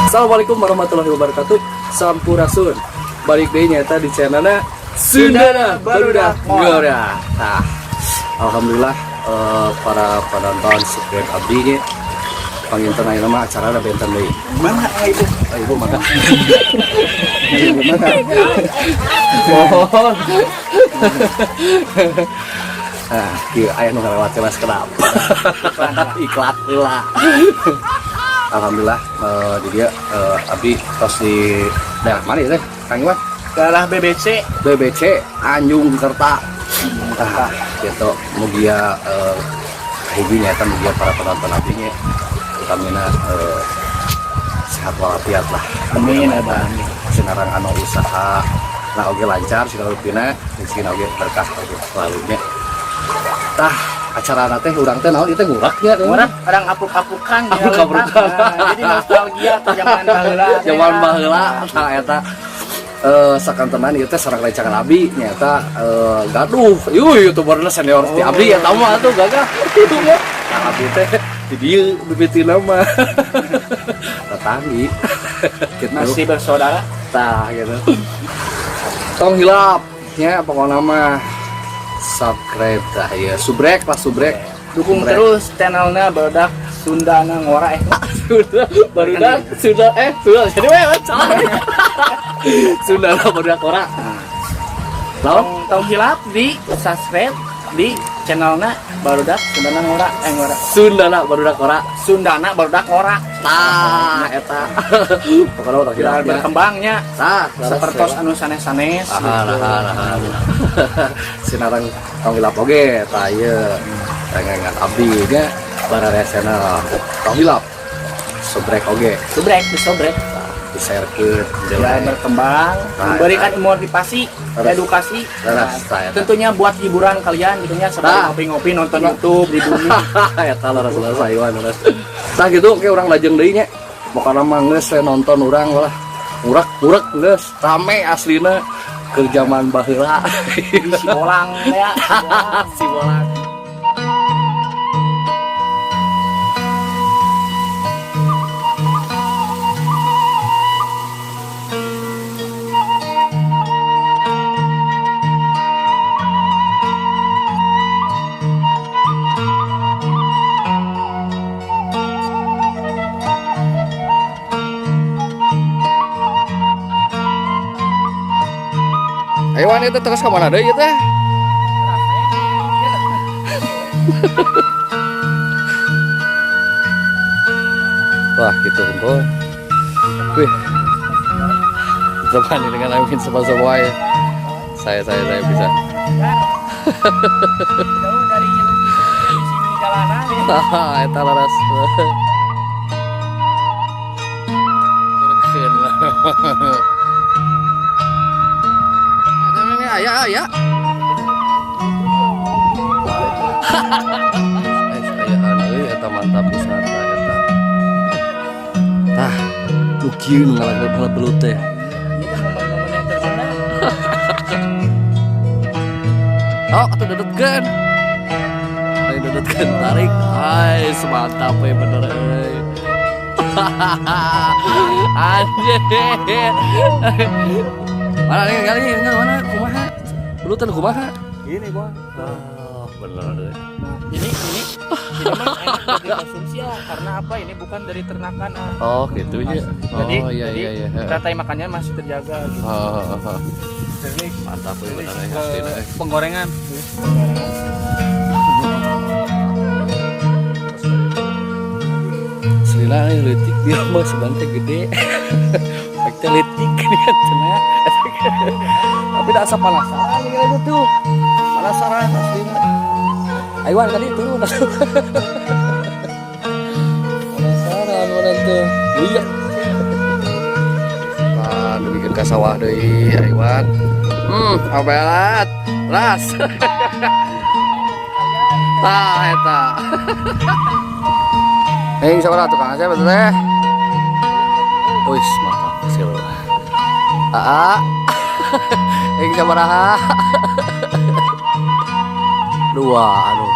Assalamualaikum warahmatullahi wabarakatuh. Sampurasun. Balik deui nyaeta di channelna Sundana Barudak Ngora. Nah, alhamdulillah para penonton subscribe abdi nya panginten ayeuna mah acarana benten deui. Mana ibu? Oh, ibu maka. Ibu maka. Oh. Ah, kieu aya nu ngalewat kelas kenapa? Iklan heula. Alhamdulillah di dia abdi tos di daerah mana ya teh? Kang Iwan? Daerah BBC. BBC Anjung Kerta. Tah, gitu. Mugia hiji nyaeta mugia para penonton abdi nya utamina sehat walafiat lah. Amin, abah. Amin. Sinarang anu usaha nah oge lancar segala rupina rezekina oge berkah oge selalu nya. Tah, acara teh urang teh naon ieu teh ngurak nya? Orang orang apruk-aprukan ya, Apruk-aprukan. Nah, jadi nostalgia ke zaman baheula. Zaman baheula tah eta sakantenan ieu teh sareng rencana abdi nyaeta gaduh yuh youtuberna senior ti abdi eta mah atuh gagah kitu mah. Nah abdi teh di dieu mimitina mah tetanggi gitu. Masih bersaudara. Tah gitu. Tong hilap nya pokokna mah subscribe tah ya subrek lah subrek. Dukung Subrek. Terus channelnya Barudak Sundana Ngora eh. Sudah barudak sudah sudah jadi we salah sudah lah barudak ora. Lawan Tong tong hilap di subscribe di channelnya Barudak Sundana Ngora eh Ngora. Sundana barudak ora. Sundana Barudak Ngora. Tah eta pokoknya udah Biar hilap ya. Berkembangnya Tah sepertos anu sanes-sanes ah gitu. Nah, nah. Sinarang tong hilap oge tah ieu rengengan abdi nya baraya channel tong hilap subrek oge. Subrek, disobrek. Di-sharekeun. Biar berkembang, Nah, memberikan motivasi, Terus. Edukasi. Terus, Nah, nah, eta. Tentunya buat hiburan kalian gitu ya, seperti Nah. ngopi-ngopi nonton YouTube di bumi. Eta leres leres Iwan leres. Tah gitu oke urang lajeng deui nya. Pokona mah geus we nonton urang lah. Urak-urak geus rame aslina keur zaman baheula. Di Sibolang ya. Sibolang. Si bolang. Ayo Wan, itu terus kemana deh gitu? Wah gitu unggul. Wih, teman ini dengan Amin semua semua ya. Saya bisa. Jauh dari di sini jalanan ya. Haha, eta leres. Turkeun. Eta mah aya aya. Ayaan euy eta mantap pisan tah eta. Tah, nu kieu nu ngalagel belut teh. Ini kan momen-momen yang terkenal. Oh, atuh dedetkeun. Ayo dedetkeun tarik. Ai, semantap we bener euy. Anjir. Mana nih kali ini mana kumaha? Belutan kumaha? Ini, Bang. Oh, bener deh. Nah, ini mah enak buat dikonsumsi ya, karena apa? Ini bukan dari ternakan ah. Oh, gitu ya. Jadi, Oh, iya jadi iya iya. rantai makannya masih terjaga gitu. Oh, oh, oh. Mantap we bener euy hasilna euy. Penggorengan. Selina euy leutik dia mah sebenarnya gede. Pek teh leutik kan cenah. Tapi dah asa penasaran gitu tuh. Penasaran aslina. Ayo Wan tadi turun. Penasaran mana tuh. Iya. Nah, bikin ka sawah deui Iwan. Abelat. Ras. Tah eta. Hei, sabaraha tukang Asep eta teh? Wis, mantap sih. Aa. Hei, sabaraha? Dua, aduh.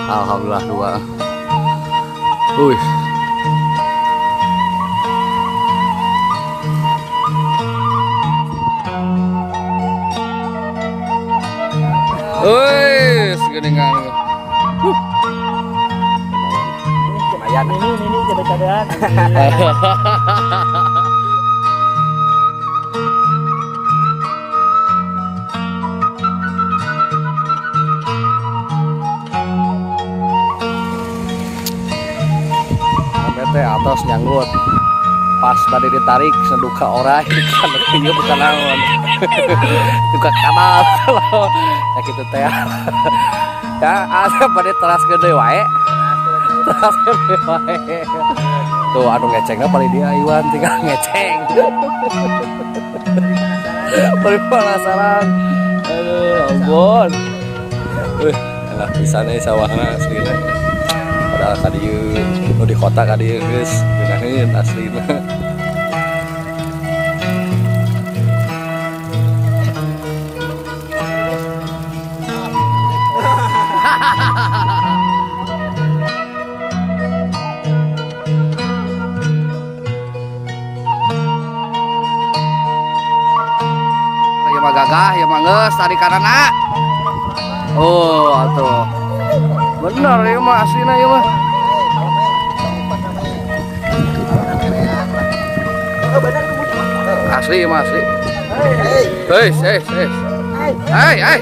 Alhamdulillah dua. Wih. geuningan. Lumayan. Ini cabe-cabean. Sampai teh atos nyanggut. Pas bade ditarik seduka orai kan ieu bukan naon. Duka kanal kalau ya kitu teh. Ya asa bade teras gede wae. Teras gede wae. Tuh anu ngecengna paling dia Iwan tinggal ngeceng. Paling penasaran. Aduh, ampun. Wih, enak pisan euy sawahna aslina. Padahal ka dieu, nu di kota ka dieu geus ngeunaheun aslina. Ieu mah gagah, ieu mah geus tarikanana. Oh, atuh. Bener ieu mah aslina ieu mah. Asli ieu mah asli. Hei, hei, hei. Hei, hei.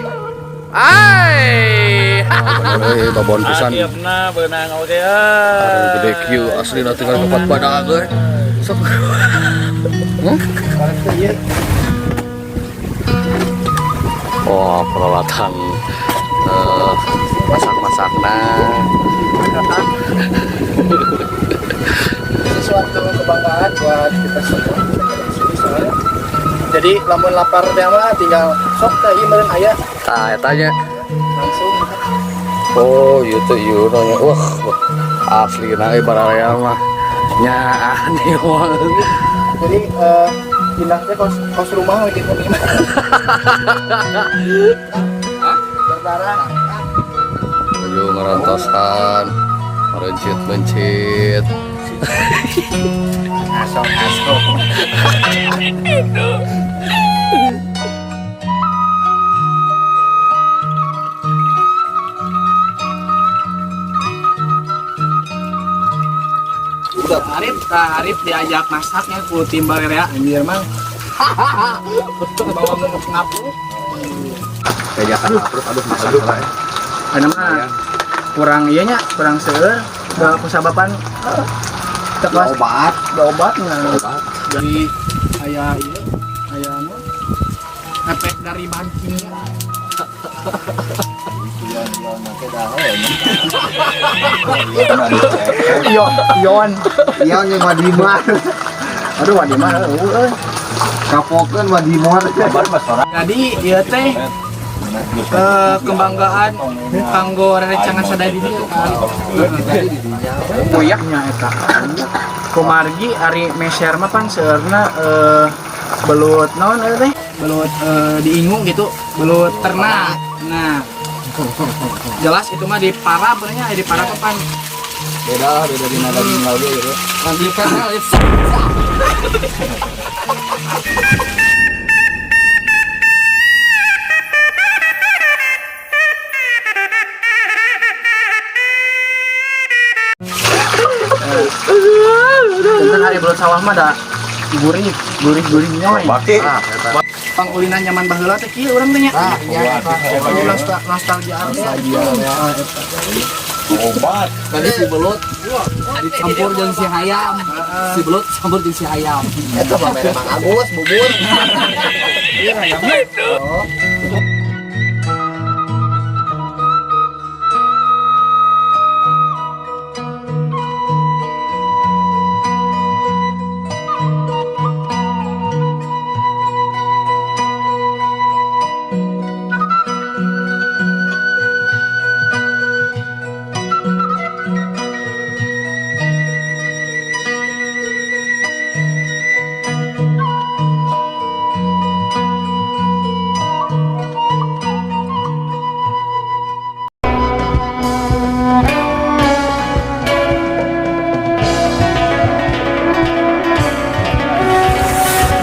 Hai. Hei, babon pisan. Akhirna beunang oge. Aduh, gede kieu aslina tinggal tempat badag euy. Sok. Hah? Oh, peralatan masak-masakna. Sesuatu kebanggaan buat kita semua. Soalnya. Jadi lamun lapar teh mah tinggal sok teh ieu meureun aya Tah eta nya. langsung. Oh, ieu teh ieu nya. Wah, aslina euy bararea mah. Nya aneh banget. Jadi pindah teh kos kos rumah we gitu. Berdarah. Ayo ngarantosan, merencit-mencit. Asok-asok. Arif, tah Arif diajak masaknya ku tim Balerea anjir mang. Bawa ngapuk. Kayak aduh, aduh masak lah. Karena mah kurang iya nya, kurang seueur, da kusababan teu Obat, obat nya. obat. Jadi aya ieu, aya naon? Efek dari bahan kimia. Ion, ion, Ion yang Wadimar. Aduh Wadimar, eueuh. Kapokeun Wadimar. Jadi ieu teh kebanggaan kanggo rerencangan sadaya di dieu kan. Kuyaknya eta. Kumargi ari meser mah pan seueurna belut naon eta teh? Belut diingu gitu, belut ternak. Nah, jelas itu mah di para benernya di para pan Beda, beda di mana daging lagi gitu. Nanti kan Punten ari belut sawah mah da gurih, gurih gurih nyoy. Baki. Pangulinan nyaman baheula teh kieu urang teh nya. Ah, iya eta. Nostalgia Nostalgia ya. Obat. Tadi si belut dicampur jeung si hayam. Si belut campur jeung si hayam. Eta mah mere Mang Agus bubur. Iya hayamnya. Oh.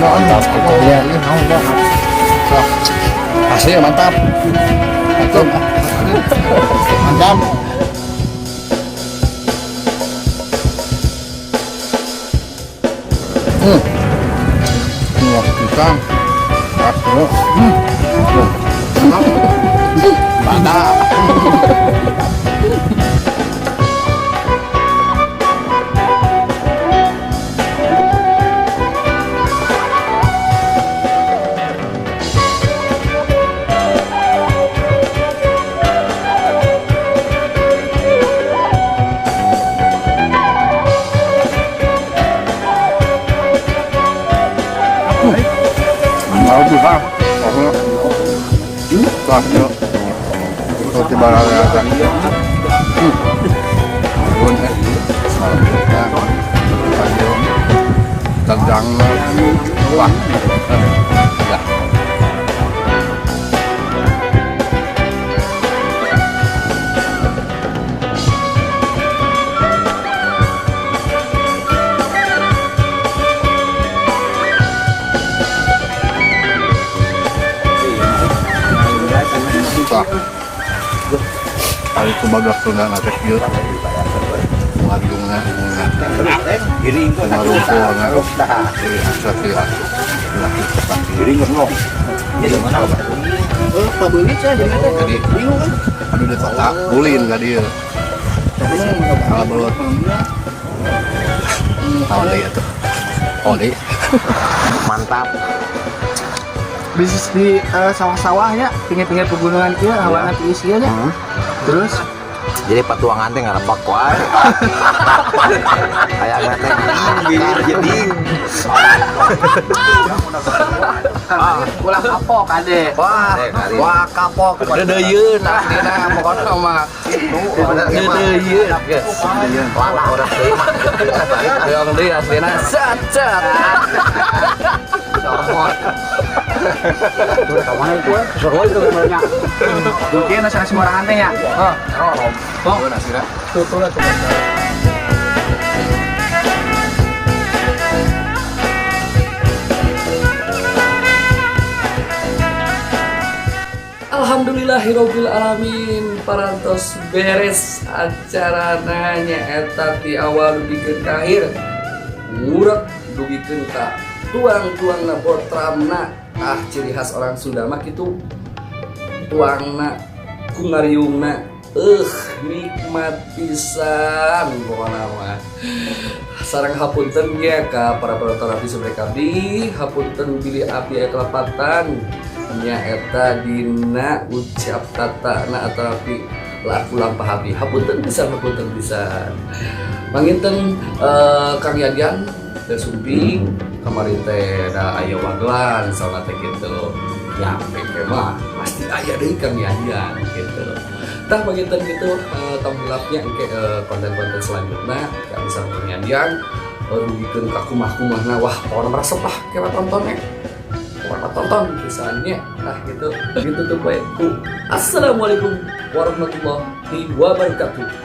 Mantap pokoknya. Asli mantap. Mantap. Mantap. Wah, pisang. Asli. Mantap. Mau pisang. Asli. Roti barang. Bun Tegang. Wah. Ya. Tah. Kali kubabak Sunda na teh ieu. Ngariungna umumna. Ngarumpulna. Ciri khas ciri khas. Oh, pabeuli cenah jadi teh. Jadi aduh di kota ulin ka dieu. Kalau belut. Tahu deh atuh. Oh deh. Mantap. Bisnis di sawah-sawah ya, pinggir-pinggir pegunungan kieu, hawana tiis ieu nya. Terus Jadi patuangan teh ngarebak wae. Kayak teh jadi. Ulah kapok ade. Wah, wah kapok. Deudeuyeun aslina pokona mah. Deudeuyeun, guys. Wah, orang deui mah. Hoyong deui aslina set set. Mungkin nasi nasi murahan teh ya. Oh, nasina. Tuh tuh lah tuh. Alhamdulillahirobbil alamin, parantos beres acara nanya eta ti awal dugikeun ka akhir, ngurek dugikeun ka tuang-tuangna, botramna. Ah, ciri khas orang Sunda mah kitu, tuangna ku ngariungna, nikmat pisan pokona mah. Sareng hapunten nya ka para penonton Abdi Sebrek Abdi, hapunten bilih abdi aya kelepatan nya eta dina ucap tata na atau laku lampah abdi, hapunten pisan, hapunten pisan. Panginten Kang Yadian teh sumping kamari teh da aya wagelan sauna teh kitu ya, peke mah pasti aya deui Kang Yadian gitu. Tah, panginten gitu, tong hilapnya engke konten-konten selanjutnya kami sareng Kang Yadian dugikeun ka kumah-kumahna. Wah, pokona meresep lah kira tontonnya, pokoknya tonton pisannya. Nah, gitu gitu tuh baikku. Assalamualaikum warahmatullahi wabarakatuh.